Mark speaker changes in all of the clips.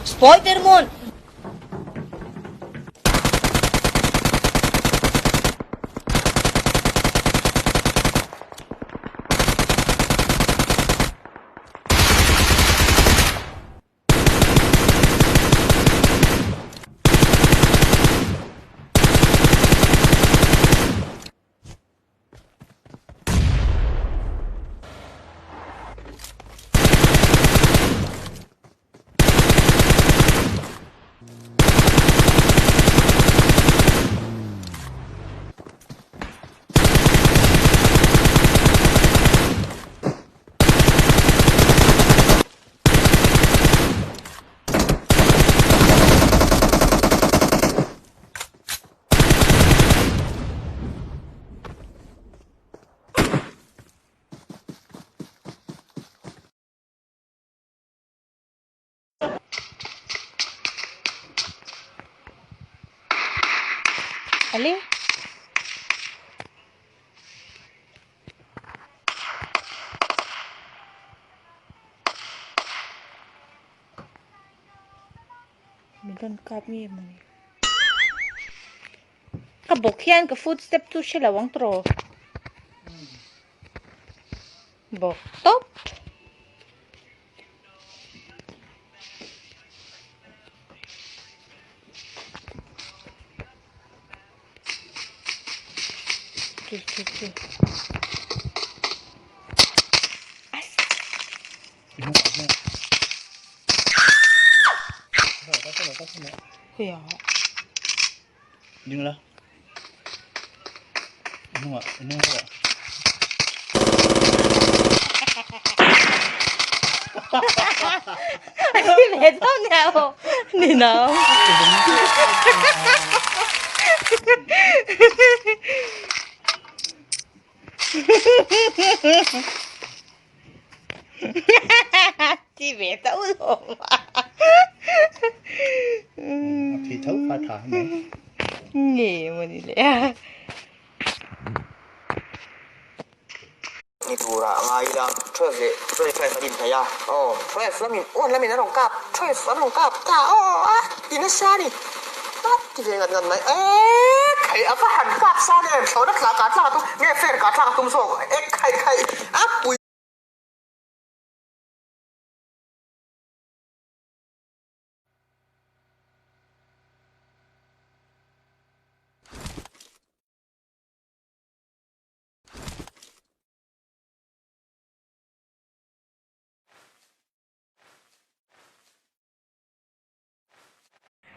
Speaker 1: Spiderman! Ale. Min rawn kap nge mawni. Ka bawk hian ka footstep chu hre lo ang tawh. Bawk tawp. Chu chu chu. As. Khawiah.
Speaker 2: Ding la. Hnungah, hnung hnungah.
Speaker 1: Ni ve tho neo. Ni no. Ti ve tho lo ma.
Speaker 2: A thi tho kha tha mai.
Speaker 1: Nge mawni le a.
Speaker 3: Ni turah a ngai ila 12 leh 25 an inhnaih a, aw 12 lamin one lamin an rawn kap 12 an rawn kap ta aw a ti nasa a ni a ti ve ngat ngat mai e khai a va han kap sa em thlawhna tla kah tlak a tum nge fair kah tlak a tum zawk e khai khai a pui.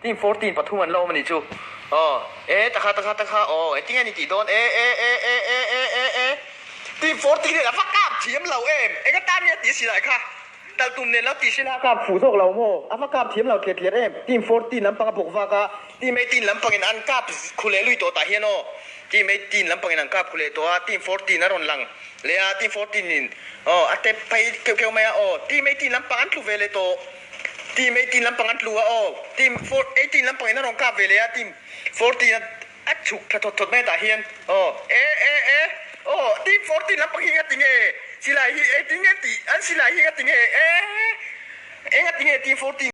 Speaker 3: Team 14 pathum an la awm a nih chu. Aw e takha takha takha aw engtin nge ni tih dawn e e e e e e e e Team 14 hian a va kap thiam lo em eng atan nge a tih si lai kha tal tum nen lo tih si la kap fuh zawk lo maw a va kap thiam lo tliat tliat em Team 14 lampang a bawk vak a Team 18 lampangin an kap khu leh lui tawh tah hian aw Team 18 lampangin an kap khu leh tawh a Team 14 a rawn lang leh a Team 14 in aw a tep phei keuh keuh mai a aw Team 18 lampang an tlu ve leh tawh. Team 18 lampang an tlu a aw. Team 18 lampang in a rawn kap ve leh a, team 14 a a chhuk thla thawt thawt mai tah hian aw. E e e aw team 14 lampang hi enga tinge silai hi engtin nge tih an silai hi enga tinge e enga tinge team 14.